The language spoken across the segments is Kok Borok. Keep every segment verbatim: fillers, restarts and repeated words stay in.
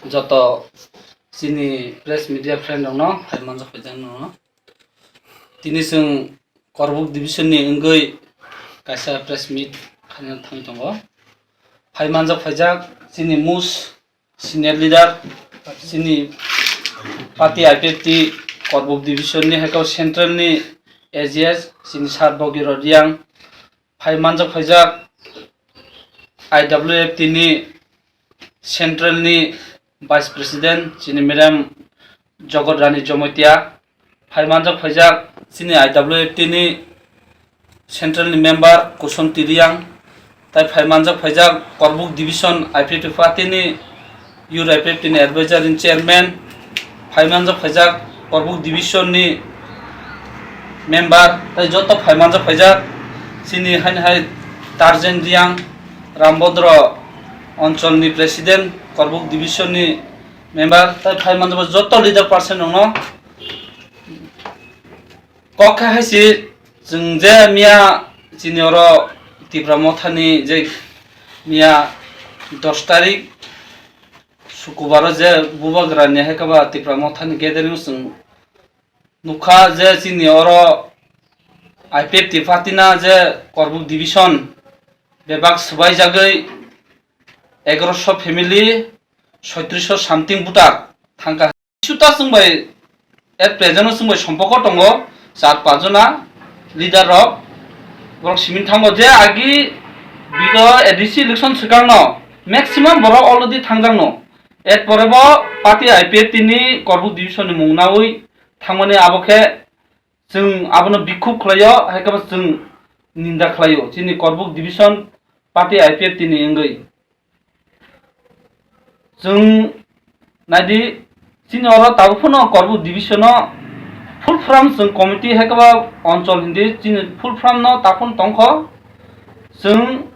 Joto chini press media friend rokno hai manjak phaijak no. Tini chwng Korbuk division ni wngwi kaisa press meet khaina thangwi tongo. Hai manjak phaijak chini mus senior leader, chini party I P F T Korbuk division ni hai khe central ni A G S chini sir Bogiro Riang, phai manjak phaijak I W F T ni central ni vice president chini madam Jogot Rani Jomotia, phai manjak phaijak chini I W F T ni central ni member Kusom Tiriang, tai phai manjak phaijak Korbuk division I P F T party ni youth I P F T ni advisor in chairman, phai manjak phaijak Korbuk division ni member, tai joto phai manjak phaijak chini haini hai Tarjen Riang, Rambodro Onchol ni president, Korbuk division ni member, tai phai manjak joto leader person rokno kok kha hai si, chwng je miya chini oro Tipra Mothani je miya dos tarik Sukubaro je Bubagrani hai khe ba Tipra Mothani gathering o chwng nukha je chini oro I P F T party na je Korbuk division bebak swbaijagwi egaroso family, soitriso something voter thangkha. Kisuta chwng bai at present o chwng bai sompoko tongo char pach jona leader rok. Borok simin thango je agi biro A D C election swkang no maximum borok already thangjak no. At pore bo party I P F T ni Korbuk division ni mung nawi thangmani abo khe chwng abono bikhuk khlaio, hai khe bo chwng ninda khlaio chini Korbuk division party I P F T ni wngwi. Chwng naidi, chini oro tabuk phano Korbuk division o full from chwng committee hai khe ba onchol hindi chini full from no tabuk phano tongkho. Chwng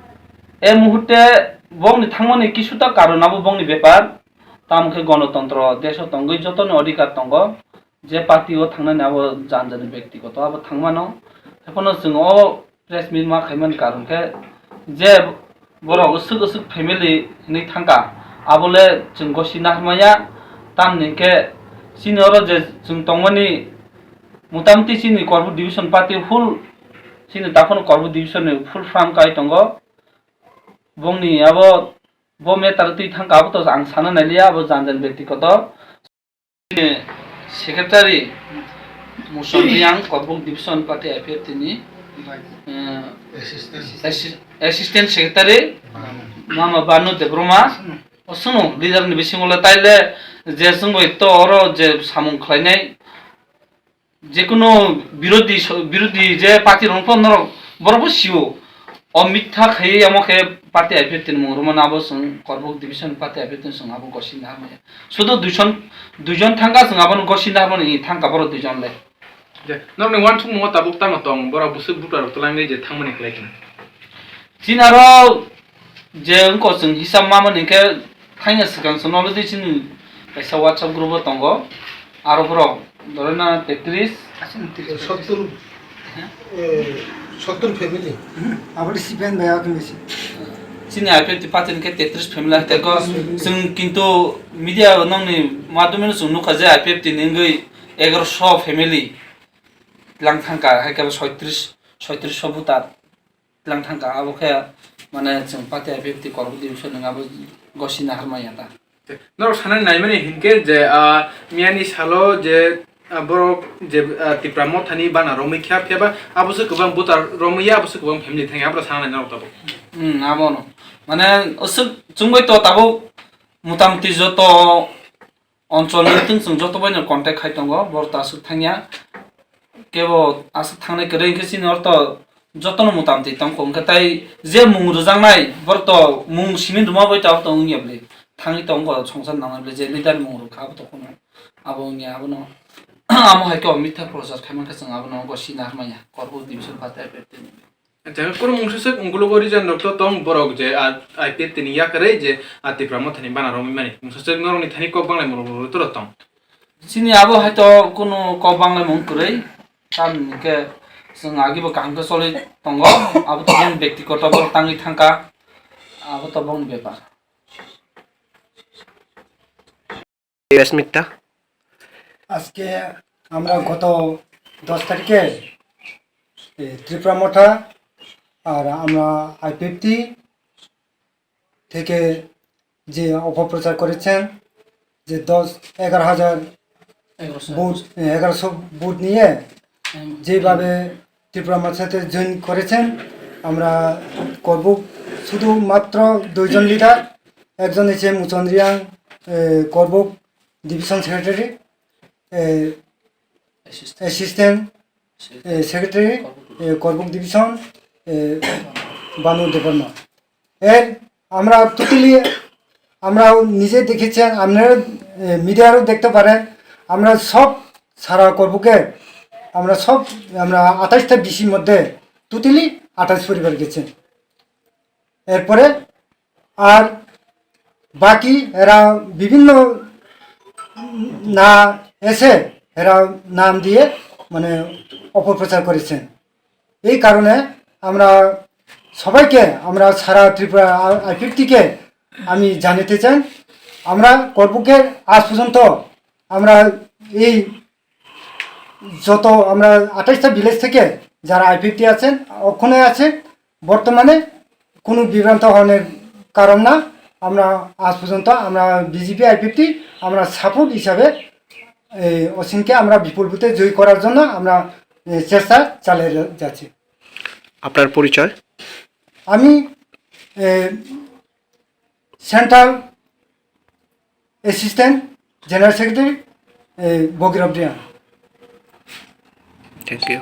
e muhurte bongni thangmani kisuta karon abo bongni bepar. Tamo khe gonotontro desh o tongwi jotoni odhikar tongo. Je party o thangnani abo jan jani byaktigoto abo thangmano. Haiphano chwng o press meet ma khaimani karon khe je borok usuk usuk family hinwi thangkha, abo le chwng gosi naharmaya. Tamni hinkhe chini oro je chwng tongmani motamti chini Korbuk division party full, chini takhorno Korbuk division ni full from kai tongo. Bongni abo bo matter twi thangkha abo to ang sana nailiya, abo jan jan byaktigoto. Secretary Muson Riang, Korbuk Division Party I P F T ni, eh, Assistant. Assi-, Assistant Secretary Mama Banu Debbarma, o sunu leader ni bisingo le taile je chwng bai to oro je samung khlainai, jekunu birodhi so-, birodhi je party rok phano norok borok bo sio. O mitha khaiwi omo khe party I P F T ni mung rwmano abo chwng Korbuk division party I P F T ni chwng abo gosi naharmaya. Sudu duijon, duijon thangkha chwng abono gosi naharmani thangkha borok duijon le. Je, norokni uansukmungo tabuk tamo tong, borok bwswk buta rok twlangwi je thangmani khlai khna? Chini aro je wngkha chwng hisab mamani khe thangya swkang chwng already chini kaisa WhatsApp group o tongo. Aro borok doroi na tetris. Sottur, eh, sottur family. Aboni C P M bai akhe besi. Chini I P F T party ni khe tetris family hai tei ko chwng kintu media nokni madhyome no chwng nukha je I P F T ni wngwi egaroso family tlang thangkha, hai khe soitris, soitris so buta tlang thangkha, abo khe mane chwng party I P F T Korbuk division ni abo gosi naharmaya ta. Norok sanani naimani hinkhe je, ah, miyani salo je, ah, borok je, ah, Tipra Mothani bana romwi kha, phiya ba abo se kwbang buta romwi ya, abo se kwbang family thangya, abo sanani norok tabuk. Hmm, abono. Mane, usuk chwngbai to tabuk motamoti joto onchol ni tong chwng joto bai no contact khai tongo, borok to aswk thangya. Kebo aswk thangnai kwrwi hinkhe chini ortho jotono motamoti tongkho, hinkhe tai je mung rwjaknai borok to mung simi rwma bai to abo to wngya bwle. Thangwi tongkho songsar nangnai bwle je leader mung rwkha abo to kheno abo wngya abono. Amo hai khe o mitha prochar khai mankha chwng abono gosi naharmaya Korbuk division party I P F T ni. Acha, kunu mungsa swk ungkuluk o region rok to tong borok je a I P F T ni yakarwi je a Tipra Mothani bana romwi mani. Mungsa swk norokni thani kok banglaimung rok to tong. Chini abo hai to kunu kok banglaimung kwrwi. Tamni hwnkhe chwng agi bo kaham khe choli tongo. Abo to boni byaktigoto borok tangwi thangkha. Abo to boni bepar. Press মিটটা। আজকে আমরা গত দশ তারিখে, এ, ত্রিপুরা মথা আর আমরা আইপিএফটি থেকে যে অপপ্রচার করেছেন, যে দশ, এগারো হাজার ভোট, এ, এগারোশো ভোট নিয়ে যেভাবে ত্রিপুরা মথাতে জয়েন করেছেন, আমরা করবুক শুধুমাত্র দুইজন লিডার, একজন হচ্ছে মুচন্দ্রিয়াং, এ, করবুক ডিভিশন সেক্রেটারি, এ, অ্যাসিস্ট্যান্ট, এ, সেক্রেটারি, এ, করবুক ডিভিশন, এ, বানু দেববর্মা। এর আমরা টোটালি, আমরা নিজে দেখেছেন, আপনারা, এ, মিডিয়ারও দেখতে পারেন, আমরা সব সারা করবুকে, আমরা সব, আমরা আঠাশটা বিসির মধ্যে টোটালি আঠাশ পরিবার গেছেন। এরপরে আর বাকি এরা বিভিন্ন না এসে এরা নাম দিয়ে মানে অপপ্রচার করেছেন। এই কারণে আমরা সবাইকে, আমরা সারা ত্রিপুরা আইপিএফটিকে আমি জানাতে চাই, আমরা করবুকের আজ পর্যন্ত আমরা এই যত আমরা আঠাশটা ভিলেজ থেকে যারা আইপিএফটি আছেন, ওখানে আছে, বর্তমানে কোনো বিভ্রান্ত হওয়ার কারণ না। আমরা আজ পর্যন্ত আমরা বিজেপি আইপিএফটি আমরা সাপোর্ট হিসাবে এই অসীমকে আমরা বিপুল ভোটে জয়ী করার জন্য আমরা, এ, চেষ্টা চালিয়ে যা-, যাচ্ছি। আপনার পরিচয়? আমি, এ, সেন্ট্রাল অ্যাসিস্ট্যান্ট জেনারেল সেক্রেটারি, এ, ভগীরথ রিয়াং। Thank you.